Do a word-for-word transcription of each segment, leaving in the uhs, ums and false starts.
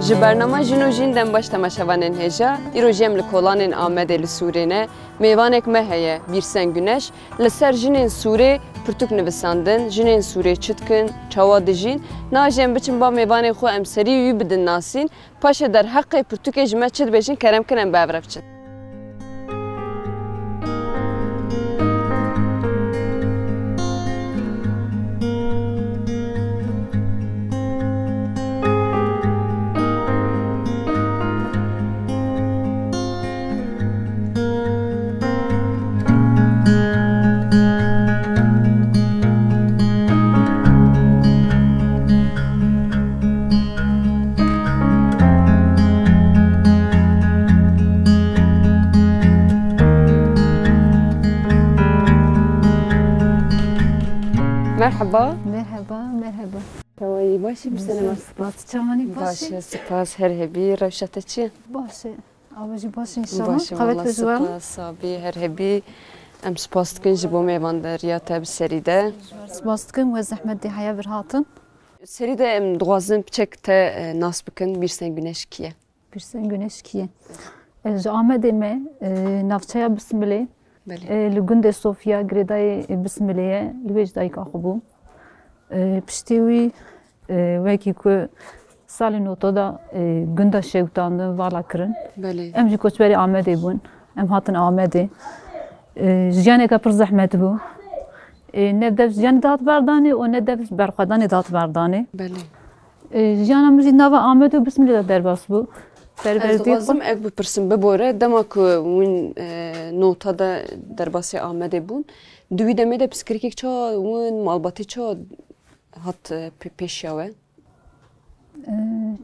Ji bernama Jin û Jîn dem baş temaşevanên hêja, îro jî em li kolanên Amedê li Sûrê ne. Mêvanek me heye, Bîrsen Güneş, li ser jinên Sûrê pirtûk nivisandin, jinên Sûrê çi dikin, çawa dijîn. Niha jî em biçin ba mêvanê xwe em serî wî bidin nasîn. Paşê derheqê pirtûkê ji me çi dibêjin, kerem kin em bi hev re biçin. Merhaba. Merhaba, merhaba. Çawayî, başî, bi sene Güzel, spas. Çawanî Baş başî? e, spas, her hebî, rewşa te çi ye? Baş e. Ava jî baş inşallah. Baş e, Qewet valla, bi ji we re. Spas, sabî, her hebî. Em spas dikin ji bo mêvandariya te bi serî de. Spas dikim, we zehmet dê heya vir hatin. Serî de em dixwazin piçek te, e, nas bikin, Bîrsen Güneş kî ye? Bîrsen Güneş kî ye? E, ji Amedê me, e, navçeya Bismilê. Belê. E, li gundê Sofya girêdayê, e, Bismilê ye, li wê ji dayika xwe bû. E, piştî wî, e, wekî ku salê nota de, e, gunda şewitandin, vala kirin. Belê. Em jî koçberê Amedê bûn. Em hatin Amedê. E, jiyaneke pir zehmet bû. E, ne dev jiyanê dihat berdanê û ne dev berxwedanê dihat berdanê. Belê. E, jiyana min jî nava Amed û Bismilê de derbas bû. Ez Perwerdî dixwazim xwe ek bipirsim, bibore, dema ku hûn, e, nota de derbasê Amedê bûn, di wî demê de pirsgirêkek çawa hûn, malbatê çawa hat, e, pê-, pêşiya we? E,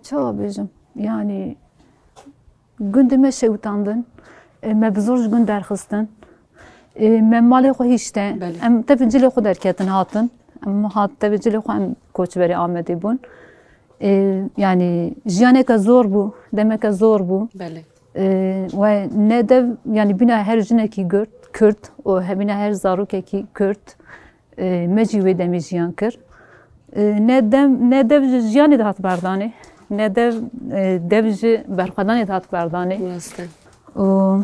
çawa bêjim? Yanî, gundê me şewitandin, e, me bi zor ji gund derxistin. E, me malê xwe hişte. Belê. Em tevî cilê xwe derketin hatin. Em hat tevî cilê xwe, em koçberê Amedê bûn. E, yanî jiyaneke zor bû, demeke zor bû. Belê. E, we ne dev, yanî bîna her jinekî Kurd, Kurd û hebîna her zarokekî Kurd. E, me jî wê demê jiyan kir. E, ne dem, ne dev ji jiyanê dihat berdanê, ne dev, e, dev ji berxwedanê dihat berdanê. Rast e. Û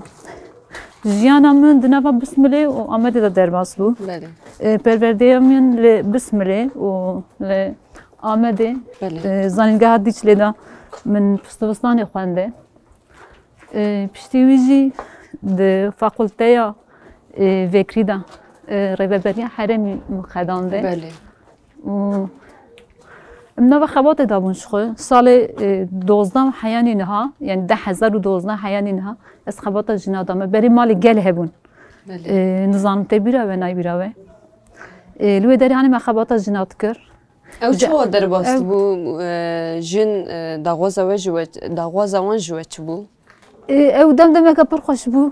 jiyana min di nava Bismilê û Amedê de derbas bû. Belê. E, perwerdeya min li Bismilê û li Amedê, Belê. e, Zanîngeha Dîçlê de min piştî zivistanê xwende. E, piştî wî jî di fakulteya, e, vekirî de, e, rêveberiya herêmî min xedande. Belê. Û em nava xebatê de bûn ji xwe. Salê, e, dozdeh heyanî niha, yanî du hezar û dozdeh heyanî niha, ez xebata jina dame. Berê malê gel hebûn. Belê. E, nizanim te bîra we, nayê bîra we. E, li wê derê hanê me xebata jina dikir. Ew Ji-, çawa derbas ew bû, e, jin, e, daxwaza we ji we, daxwaza wan ji we çi bû? E, ew dem demeke pir xweş bû.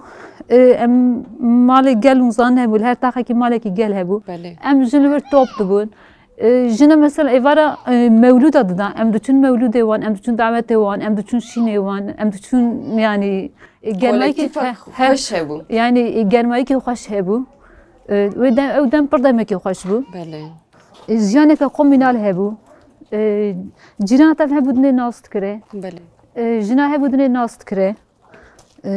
E, em malê gel û zan hebû, li her taxekî malekî gel hebû. Belê. Em jin li wir top dibûn. E, jine mesela êvara, e, mewlûda didan. Em diçûn mewlûdê wan, em diçûn dawetê wan, em diçûn şînê wan, em diçûn, yanî, e, germayekî Kolektif he-, he-, xweş hebû. Yanî, e, germayekî xweş hebû. E, wê dem, ew dem pir demekî xweş bû. Belê. E, jiyaneke komînal hebû. E, cîrana te hebû dinê nas dikire. Belê. E, jina hebû dinê nas dikire. E,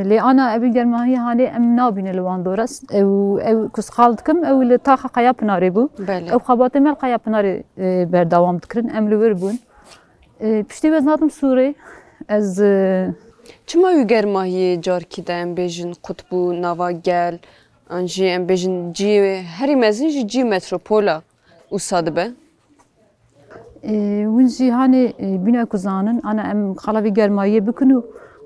lê ana evî germahiyê hanê em nabîne li wan dora. Ew, ew ku sixal dikim, ew li taxa Qaya Pinarê bû. Belê. Ew xebatê me li Qaya Pinarê, e, berdewam dikirin. Em li wir bûn. E, piştî wê ez hatim Sûrê. Ez, e, Çima wî germahiyê carkî de em bêjin qut bû nava gel, an jî em bêjin cî herî mezin jî cî metropola wisa dibe? Ê, hûn jî hanê, ê, bîne ku zanin, ana em xala vî germayiyê bikin û,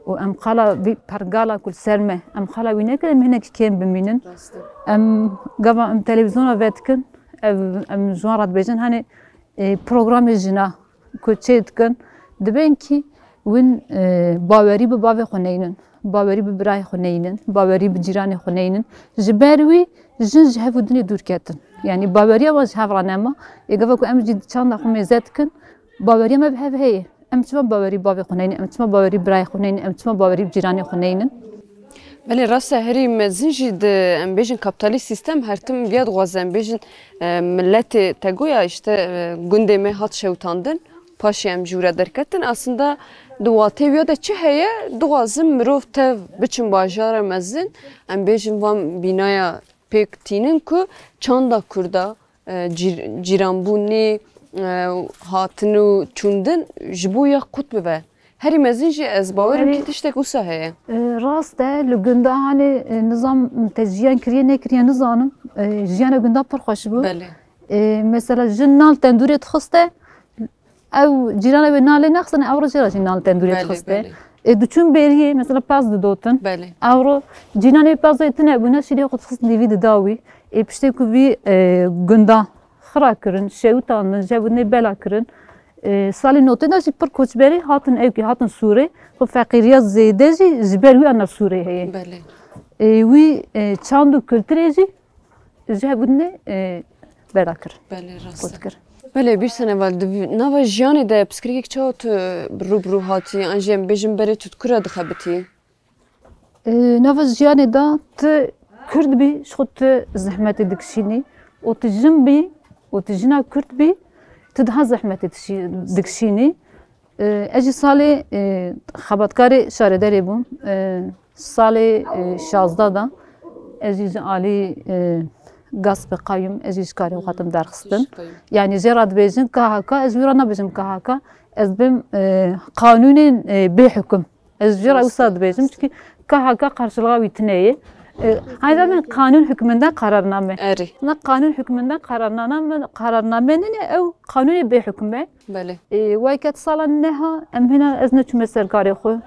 û em xala vî pergala ku li ser me, em xala wî nekin, em hinekî kêm bimînin. Rast e. Em gava em televîzyona vedikin, ev, em ji wan re dibêjin, hanê, ê, programê jina ku çê dikin, dibên kî hûn, ê, bawerî bi bavê xwe neynin, bawerî bi birayê xwe neynin, bawerî bi cîranê xwe neynin. Ji ber wî jin ji hev û dinê dûr ketin. Yanî baweriya wan ji hev re nema. Ê gava ku em jî di çanda xwe mêze dikin, baweriya me bi hev heye. Em çima bawerî bavê xwe neynin, em çima bawerî birayê xwe neynin, em çima bawerî bi cîranê xwe neynin? Belê, rast e, herî mezin jî di, em bêjin, kapitalîst sîstem her tim viya dixwaze, em bêjin, e, miletê te goya, işte, e, gundê me hat şewitandin, Paşê em ji wira derketin, aslında di watê wî de çi heye, dixwazin mirov tev biçin bajara mezin, em bêjin van bînaya pêk tînin ku çanda Kurda, e, cîr-, cîranbûnê, e, hatin û çûndin ji bo ya qut bibe. Herî mezin jî ez bawerim Herî- ki tiştek wisa heye. E, rast e, li gunda hanê, e, nizam te jiyan kiriye nekiriye nizanim. E, jiyana gunda pir xweş bû. Belê. E, mesela jin nal tendûrê dixiste, ew cîrana wê nalê nexistine, ew rojê re jî nal tendûrê Belê, dixiste. belê. E, diçûn bêriyê, mesela pez didotin. Belê. Ew ro cîranê pez wê tune bûne, şîrê xwe dixist nîvî dida wî. E, piştê ku vî, e, gunda xira kirin, şewitandin, jevûnê bela kirin. E, salê notê de jî pir koçberî hatin ewkî, hatin Sûrê. Xwe feqîriya zêde jî ji ber wî ana Sûrê heye. Belê. E, wî, e, çand û kulturê jî ji hevûdinê, e, bela kir. Belê, rast Kot e. kir. Belê, Bîrsen Heval, di vi-, nava jiyanê de pirsgirêkek çawa tu rû bi rû hatî? An jî em bêjin berê tu di kura dixebitî? E, nava jiyanê de tu Kurd bî, ji xwe tu zehmetê dikişînî. Û tu jin bî, û tu jina Kurd bî, tu daha zehmetê dişî-, dikişînî. E, ez jî salê, e, xebatkarê şaredarê bûm. E, salê, e, şazdeh de ez jî ji alî, e, Gaspê Qayûm ez jî ji karê xwe hatim derxistin. Yanî jê re dibêjin K H K, ez jî wî re nabêjim K H K. Ez bim, e, qanûnên, e, bê hukum. Ez jî re Rast wisa e, dibêjim, rast e. Çunkî K H K qarşılığa wî tune ye. E, hayda min qanûn hukmünde karar name. Erê. Ne qanûn hukmünde karar name, karar name nîne, ew qanûnê bê hukum e. Belê. Ê, weke di sala neha em hêna ez neçûme ser karê xwe.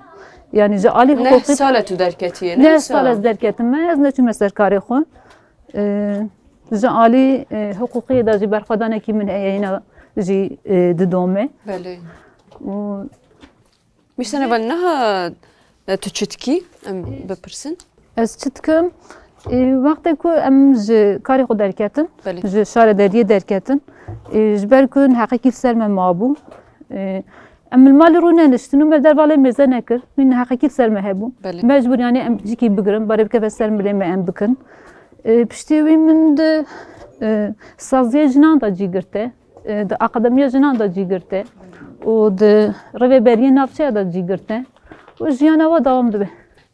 Yanî ji alî Neh hiqûqî sal e tu derketiye, ne Neh wisa? sal ez derketime, ez neçûme ser karê xwe. Ê, ji alî, ê, hiqûqiyê de jî berxwedanekî min heye, hêna jî, ê, didome. Belê. Û Bîrsen Heval, niha, e, tu çi dikî? Em bipirsin. Ez çi dikim? Ê, wextê ku em ji karê xwe derketin, Belê. ji şaredariyê derketin, ê, ji ber ku neheqekî li ser me mabû, ê, em li malê rûneniştin û me dervalê mêze nekir, wî neheqekî li ser me hebû. Belê. Mecbûr, yanî em cîkî bigirin, barê bikeve ser milê me em bikin. Ê, piştî wî min di, ê, saziyê jinan de cî girte. E, di akademiya jinan de cî girte û di rêveberiyê navçeya de cî girte û jiyana we dewam dibe.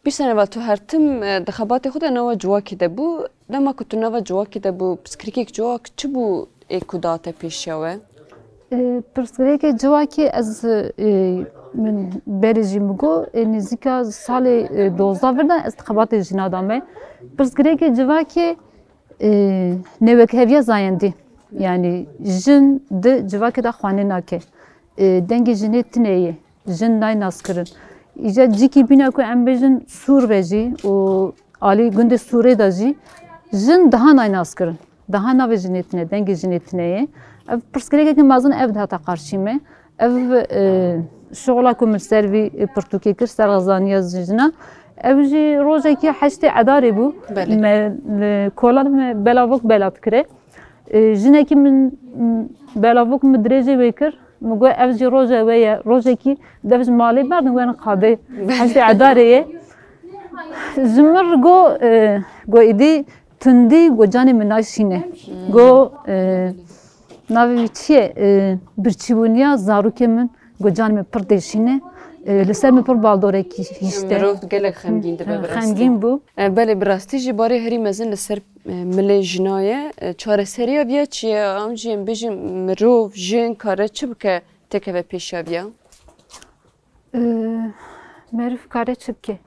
Bîrsen Heval, tu her tim, e, di xebatê xwe de nava civakê de bû. Dema ku tu nava civakê de bû, pirsgirêkek civak çi bû ê ku date pêşiya we? E, pirsgirêkê civakê ez, e, min berê jî min got, e, nêzîka salê, e, dozdeh vir de ez di xebatê jina de me. Pirsgirêkê civakê Ê, nêwekheviya zayendî, yanî jin di civakê de xwanê nake. Ê, dengê jinê tune ye, jin nayê naskirin. Îca cîkî bîne ku em bêjin Sûr be jî û alî gundê Sûrê de jî jin daha nayê naskirin. Daha navê jinê tune, dengê jinê tune ye. Ev pirsgirêkeke mezin ev dihata qarşî me. Ev, e, şoxla ku min ser vî, e, pirtûkê kir, ser xizaniya jina, ew jî rojekî heştê Edarê bû. Belê. Me, li kolan me belavok bela dikire. E, jinekî min, m, belavok min dirêjê wê kir. Min got, "Ev jî roja we ye." Rojekî dev ji malê berdin werin qadê. Belê. Heştê Edarê ye. Ji min re got, e, got, "Îdî tundî got canê min nayê şîne." Hmm. Got, e, Navê wî çi ye? E, birçîbûniya zarokê min, got, can min pir dêşîne. E, li ser min pir baldorekî hişte. Mirov gelek xemgîn dibe, Hı, bi rastî. Xemgîn bû. E, belê, bi rastî jî barê herî mezin li ser, e, milê jina ye. E, çareseriya viya çi ye? Em jî em bêjin mirov, jin kare çi bike têkeve pêşiya viya? Ee, meriv kare çi bike?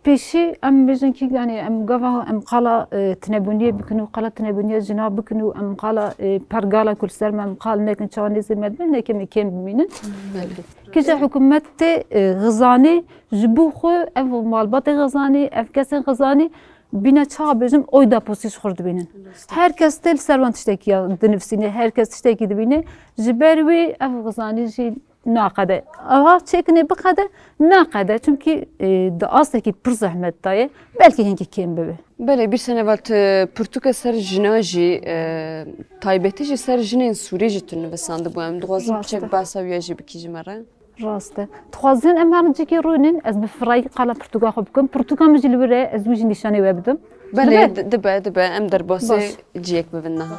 Pêşî em bêjin kî, yanî em gava em qala, e, tinebûniyê bikin û qala tinebûniya jina bikin û em qala, e, pergala ku li ser me em qal nekin, çawa nêzê me dibe, neke me kêm bimînin. Belê. Kîje hikûmetê, e, xizanî ji bo xwe ev malbatê xizanî, ev kesên xizanî bîne çawa bêjim, oy deposî ji xwe dibînin. Her kes tê li ser wan tiştekî ya dinivîsîne, her kes tiştekî dibîne. Ji ber wî ev xizanî jî naqede. Aha çêkinê biqede, naqede. Çimkî, e, di astekî pir zehmet de ye. Belkî hinkî kêm bibe. Belê, Bîrsen Heval, tu pirtûke ser jina jî, e, taybetî jî ser jinên Sûrî jî tu nivîsandibû. Em dixwazin Rast e. piçek behsa wî ya jî bikî ji me re. Rast e. Dixwazin em her cîkî rûnin, ez bi firayî qala pirtûka xwe bikim. Pirtûka min jî li wir e, ez wî jî nîşanê we bidim. Belê, Dibe? di-, dibe, dibe. Em derbasê Baş. ciyek bibin niha.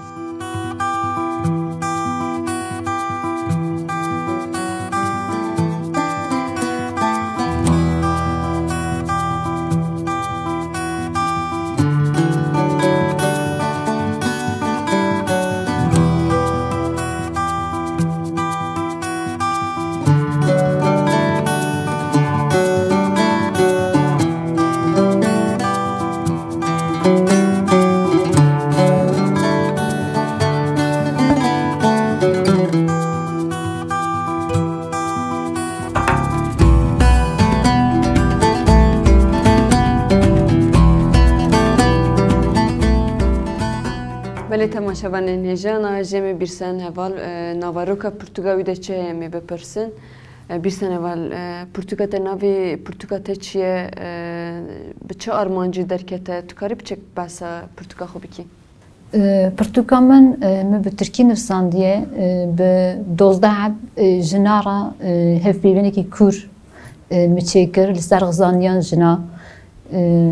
Lê temaşevanên hêja, niha jê me Bîrsen Heval, e, naveroka pirtûka wî de çi heye em ê bipirsin. E, Bîrsen Heval, e, pirtûka te navê pirtûka te çi ye? E, bi çi armancî derkete? Tu karî biçek behsa pirtûka xwe bikî? E, pirtûka min, e, min bi tirkî nivîsandiye, e, bi dozdeh heb, e, jina re, e, hevpeyvînekî kûr, e, min çêkir li ser xizaniyan jina. E,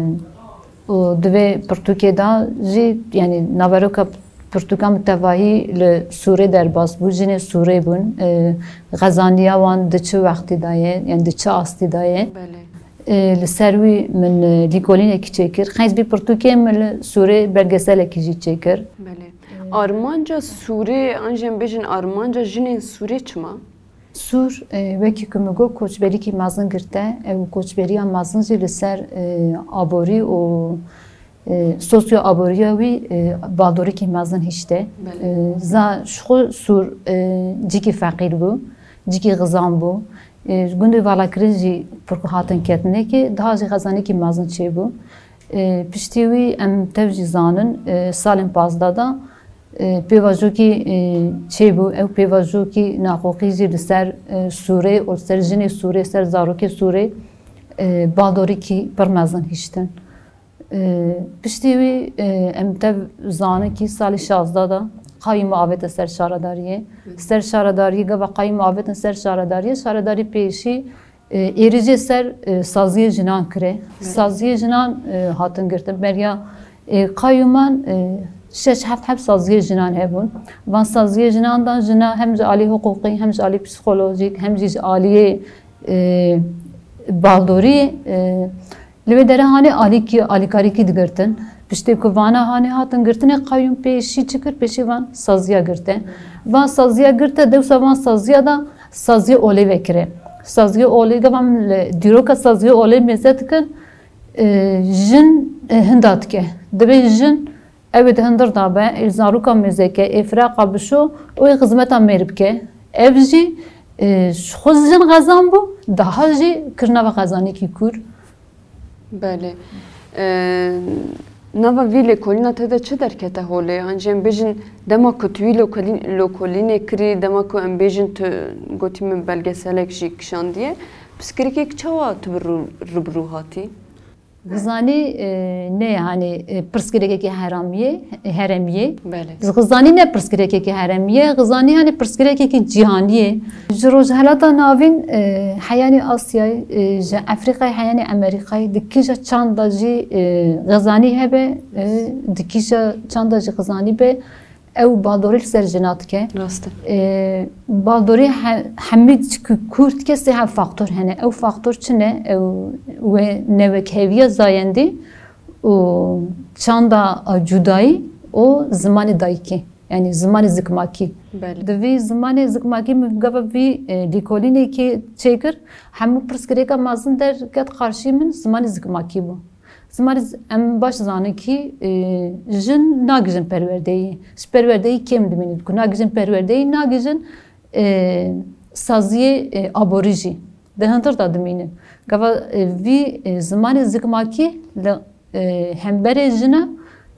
û di vê pirtûkê de jî, yanî naveroka pirtûka min tevahî li Sûrê derbas bû, jinê Sûrê bûn. E, xezaniya wan di çi wextî de ye, yanî di çi astî de ye? Belê. E, li ser wî min, e, lîkolînekî çêkir. Qeyd vî pirtûkê min li Sûrê belgeselekî jî çêkir. Belê. Armanca Sûrê, an jî em bêjin armanca jinên Sûrê çima? Sûr, e, wekî ku min got, koçberîkî mezin girte. Ew koçberiya mezin jî li ser, e, aborî û, e, sosyo-aboriya wî, e, baldorîkî mezin hişte. Belê. E, za ji xwe Sûr, e, cîkî feqîr bû, cîkî xizan bû. E, ji gundê Valakirin jî pir ku hatin ketinekê, daha jî xezanekî mezin çêbû. E, piştî wî em tev jî zanin, e, salên pazdeh de, e, pêvajoyekî, e, çêbû. Ew pêvajoyekî naqoqî jî li ser, e, Sûrê û li ser jinê Sûrê, ser zarokê Sûrê, e, baldorîkî pir mezin hiştin. E, piştî wî, e, em tev zanin kî salê şazdeh de qayûm avête ser şaredariyê. Ser şaredariyê, gava qayûm avêtin ser şaredariyê, şaredarî pêşî, e, êrîşê ser, e, saziyê jinan kire. Saziyê jinan, e, hatin girtin. Beriya, e, qayûman, e, şeş heft heb saziyê jinan hebûn. Van saziyê jinan de jina hem ji alî hiqûqî, hem ji alî psîkolojîk, hem jî ji aliyê, e, baldorî, e, li wê derê hanê alîkî, alîkarîkî digirtin. Piştê ku vana hanê hatin girtinê, qayûm pêşî çi kir? Pêşî van saziya girte. Van saziya girte, dewsa van saziya da saziyê olê vekire. Saziyê olê, gava em li dîroka saziyê olê mêze dikin, e, jin, e, hinda dike. Divê jin ew ê di hundir da be, ê zaroka mêze ke, ê firaqa bişo û ê xizmeta mêr bike. Ev jî, e, ji xwe jin xezan bû, daha jî kirina ve xezanekî kûr. Belê. E, nava vî lêkolîna te de çi derkete holê? An jî em bêjin dema ku tu wî lokolîn-, lokolînê kirî, dema ku em bêjin tu gotî min belgeselek jî kişandiye, pirsgirêkek çawa tu bi rû-, rû bi rû hatî? Xizanî, e, ne, hanî, e, pirsgirêkekî heramiyê, heremiyê. Belê. Xizanî ne pirsgirêkekî heremiyê, xizanî, hanî, pirsgirêkekî cîhaniyê. Ji Rojhelata Navîn, e, heyanî Asyayê, e, ji Efrîkayê, heyanî Amerîkayê, di kîja çanda jî, e, xizanî hebe, e, di kîja çanda jî xizanî be, ew baldorî li ser jina dike. Rast e. E, baldorî he-, hemî çi ku kûr dike, sê heb faktor hene. Ew faktor çi ne? Ew wê newekheviya zayendî û çanda cudayî û zimanê dayikê. Yanî zimanê zikmakî. Belê. Di vî zimanê zikmakî min gava vî, e, lîkolînekê çêkir, hemû pirsgirêka mezin derket qarşî min, zimanê zikmakî bû. Zimanê z-, em baş zanin kî, e, jin nagihîjin perwerdeyî. Ji perwerdeyî kêm dimînin. Ku nagihîjin perwerdeyî, nagihîjin, e, saziyê, e, aborî jî. Di hundir de dimînin. Gava, e, vî, e, zimanê zikmakî li, e, hemberê jina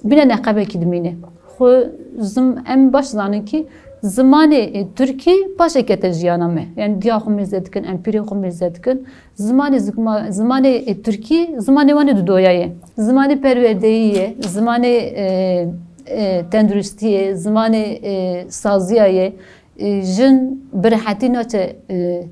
bîne neqebekî dimîne. Xwe zim-, em baş zanin kî zimanê, e, tirkî paşê kete jiyana me. Yanî diya xwe mêze dikin, em pîrê xwe mêze dikin. Zimanê zikma-, zimanê, e, tirkî, zimanê wan ê dudoya ye. Zimanê perwerdeyî ye, zimanê, e, e, tenduristî ye, zimanê, e, saziya ye. E, jin bi rehetî naçe, e,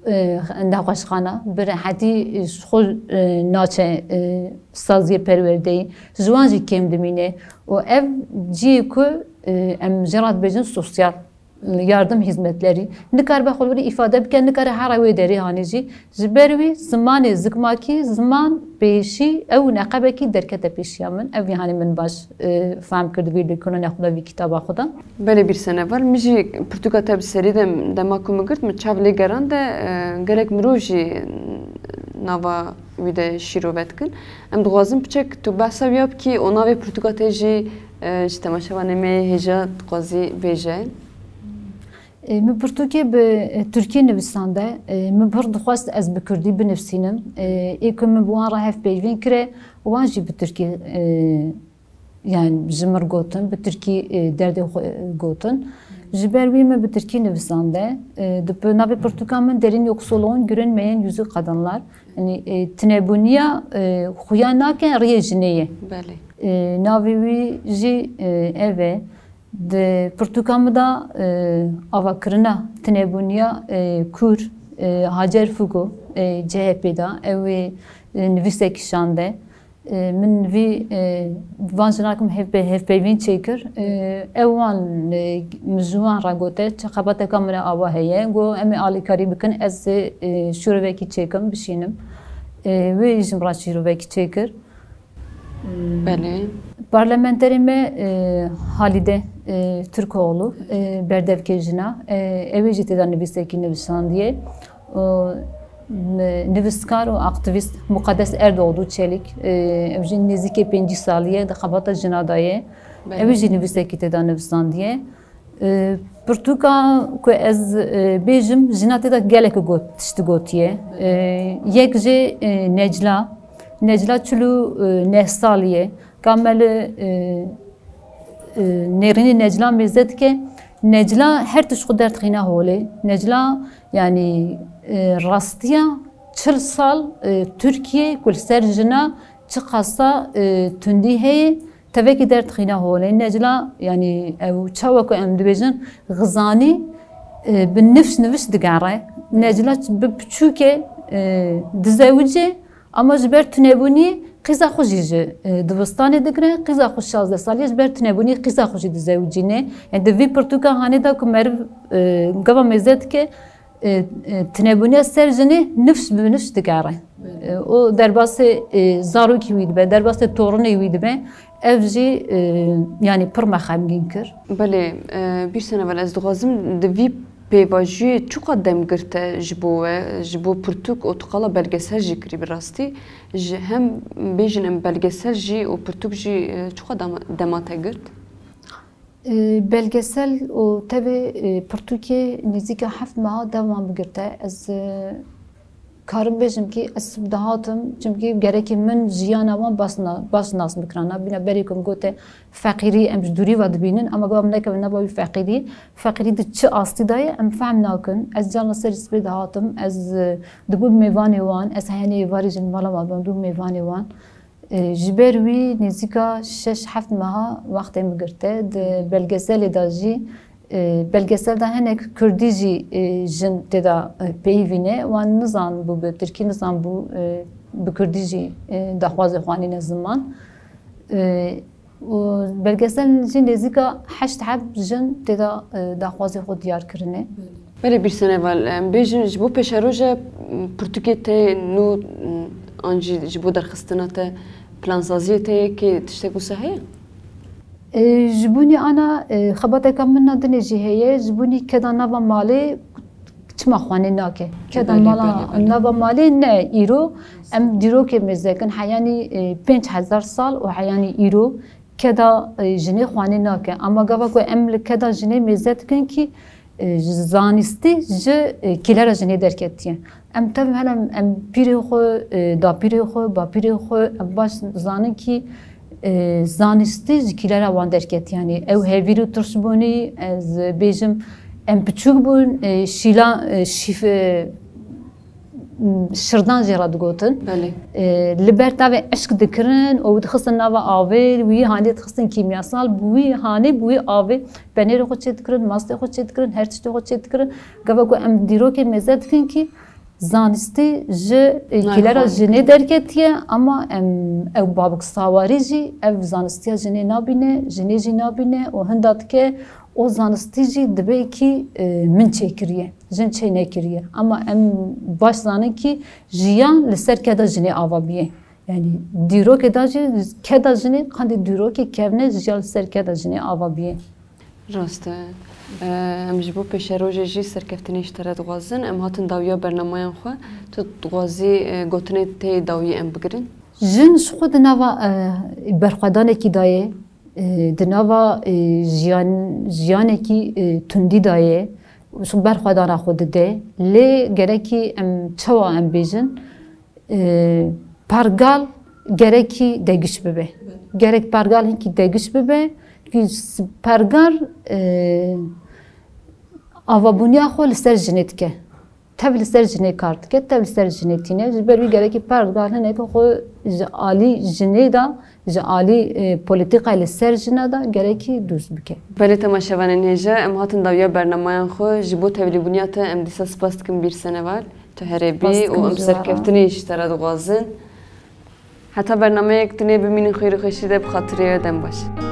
e, nexweşxana, bi rehetî, e, ji xwe, e, naçe, e, saziyê perwerdeyî. Ji wan jî kêm dimîne. Û ev cihê ku, e, em jê re dibêjin sosyal. Yardım hizmetleri. Nikaribe xwe li wî îfade bike, nikare here wê derê hanê jî. Ji ber wî zimanê zikmakî, ziman pêşî ew neqebekî derkete pêşiya min. Ev jî hanê min baş, e, fehm kir di vî lêkolîna xwe de, vî kitaba xwe de. Belê Bîrsen Heval, min jî pirtûka te bi serî de dema ku min girt, min çav lê gerand e, e, gelek mirov jî nava wî de şîrove dikin. Em dixwazin piçek tu behsa wî ya bikî û navê pirtûka te jî, e, ji temaşevanê me yê hêja dixwazî bêje. E, min pirtûkê bi, e, tirkî nivîsande. E, min pir dixwest ez bi kurdî binivîsînim. E, ê ku min bi wan re hevpeyvîn kire, wan jî bi tirkî, e, Yani ji mir gotin, bi tirkî, e, derdê xwe, e, gotin. Ji ber wî min bi tirkî nivisande. E, di p-, navê pirtûka min Derin yoksulluğun gülünmeyen yüzü kadınlar. Yani, e, tinebûniya, e, xuya nake riyê jinê ye. Belê. E, navê wî jî, e, ev e. Di pirtûka min de, e, avakirina tinebûniya, e, kûr, e, Hacer Fugo, e, C H P de, ew ê, e, nivîsekî şande. E, min vî, e, van jinan ku min hevpe-, hevpeyvîn çêkir. E, ew wan, e, min ji wan re gote, çi xebateka min re awa heye. Got, em ê alîkarî bikin, ez ê, e, şûrovekî çêkim, bişînim. E, wê jî min re şîrovekî çêkir. Belê. Parlamenterê me, e, Halide, e, Türkoğlu, e, berdevkê jina, e, ew ê jî tê de nivîsekî nivisandiye. Û, m-, nivîskar û aktîvîst Mukaddes Erdoğdu Çelik, e, ew jî nêzîkê pêncî salî ye di xebata jina de ye. Belê. Ew ê jî nivîsekî tê de nivisandiye. E, pirtûka ku ez, e, bêjim, jina tê de gelek got, tişt gotiye. E, yek jê, e, Necla, Necla çil û, e, neh salî ye. Ka me li, e, e, nêrînê Necla mêze dike. Necla her tişt xwe dertixîne holê. Necla, yanî, e, rastiya çil sal, e, Tirkiye ku li ser jina çiqasa, e, tundî heye, tevekî derdixîne holê. Necla, yanî ew çawa ku em dibêjin, xizanî, e, bi nifş niviş digere. Necla ç-, bi piçûkê, e, dizewicê, ama ji ber tunebûnî qîza xwe jî ji, e, dibistanê digire, qîza xwe şazdeh salî ye, ji ber tunebûnî qîza xwe jî dizewicîne. Yani di vî pirtûka hanê de ku meriv, e, gava mêze dike, e, e, tinebûniya ser jinê nifş bi nifş digere. E, û derbasê, e, zarokî wî dibe, derbasê torunê wî dibe. Ev jî, e, yanî pir me xemgîn kir. Belê, e, Bîrsen Eval, ez dixwazim di vî pêvajoyê çiqas dem girte ji bo we, ji bo pirtûk û tu qala belgesel jî kirî bi rastî. Ji hem bêjin em belgesel jî û pirtûk jî, e, çiqas dema-, dema te girt? E, belgesel û tevê, e, pirtûkê nêzîka heft meha dema min girte. Ez, e, karim bêjim kî ez dihatim, çimkî gerekî min jiyana wan baş na-, baş nas bikirana. Bîna berê ku min gote feqîrî em ji dûrî ve dibînin, ama gava min nekeve nava wî feqîrî. Feqîrî di çi astî de ye, em fehm nakin. Ez carna serî sibê dihatim, ez, e, dibûm mêvanê wan, ez heyanê êvarî jî li mala wan bûm, dibûm mêvanê wan. E, ji ber wî nêzîka şeş heft meha wextê min girte. Di belgeselê de jî, e, belgesel de hinek kurdî jî, e, jin tê de, e, peyivîne. Wan nizanbû, bi tirkî nizanbû, e, bi kurdî jî, e, daxwazê xwe anîne ziman. E, û belgesel jî nêzîka heşt heb jin tê de, e, daxwazê xwe diyar kirine. Belê Bîrsen Eval, em bêjin ji bo pêşeroja pirtûkê te nû, an jî ji bo derxistina te plansaziyê te yekê tiştek wisa heye? E, ji bûnî ana, e, xebateka min na dinê jî heye, ji bûnî keda nava malê çima xwanê nake. Keda Belê, mala belê, belê. nava malê ne îro, em dîrokê mêze kin, heyanî, e, pênc hezar sal û heyanî îro keda, e, jinê xwanê nake. Ama gava ku em li keda jinê mêze dikin kî, e, ji zanistî ji, e, kîlera jinê derketiye. Em tev hene em pîrê xwe, e, dapîrê xwe, bapîrê xwe em baş zanin kî, e, zanistî ji kîlera wan derketiye. Yanî ew hevîr û tirş bûnî, ez bêjim em piçûk bûn, e, şîla, e, şîf, e, şirdan jê re digotin. Belê. E, li ber tavê eşk dikirin û dixistin nava avê, wî hanê dixistin kîmyasal, bi wî hanê, bi wî avê penêrê xwe çê dikirin, mastê xwe çê dikirin, her tiştê xwe çê dikirin. Gava ku em dîrokê mêze dikin kî zanistî ji, e, Nayê kîlera xwe jinê dikirin. derketiye, ama em ew babik sawarî jî ev zanistiya jinê nabîne, jinê jî nabîne û hinda dike o zanistî jî dibe kî, e, min çêkiriye. Jin çê nekiriye. Ama em baş zanin kî jiyan li ser keda jinê ava bûye. Yanî dîrokê de jî keda jinê qandî dîrokê kevne jiyan li ser keda jinê ava bûye. Rast e. E, em ji bo pêşerojê jî serkeftinê ji te re dixwazin. Em hatin dawiya bernameyan xwe. Tu dixwazî, e, gotinê tê dawî em bigirin? Jin ji xwe di nava, e, berxwedanekî de ye. E, di nava, e, jiyan, jiyanekî, e, tundî de ye. Ji berxwedana xwe dide. Lê gerekî em çawa em bêjin, e, pergal gerekî degiş bibe. Gerek pergal hinkî degiş bibe. Çünkü pergal e, avabûniya xwe li ser jinê dike. Tev li ser jinê kar dike, tev li ser jinê tîne. Ji ber wî gerekî pergal hinek xwe ji alî jinê de, ji alî e, polîtîkayê li ser jina de gerekî dûst bike. Belê temaşevanên hêja, em hatin dawiya bernameyan xwe. Ji bo tevlîbûniya te em dîsa spas dikin Bîr Seneval. Tu herê bî û em serkeftinê ji te re dixwazin. Heta bernameyek dinê bimînin xêr û xweşî de bi xatirê we dem baş.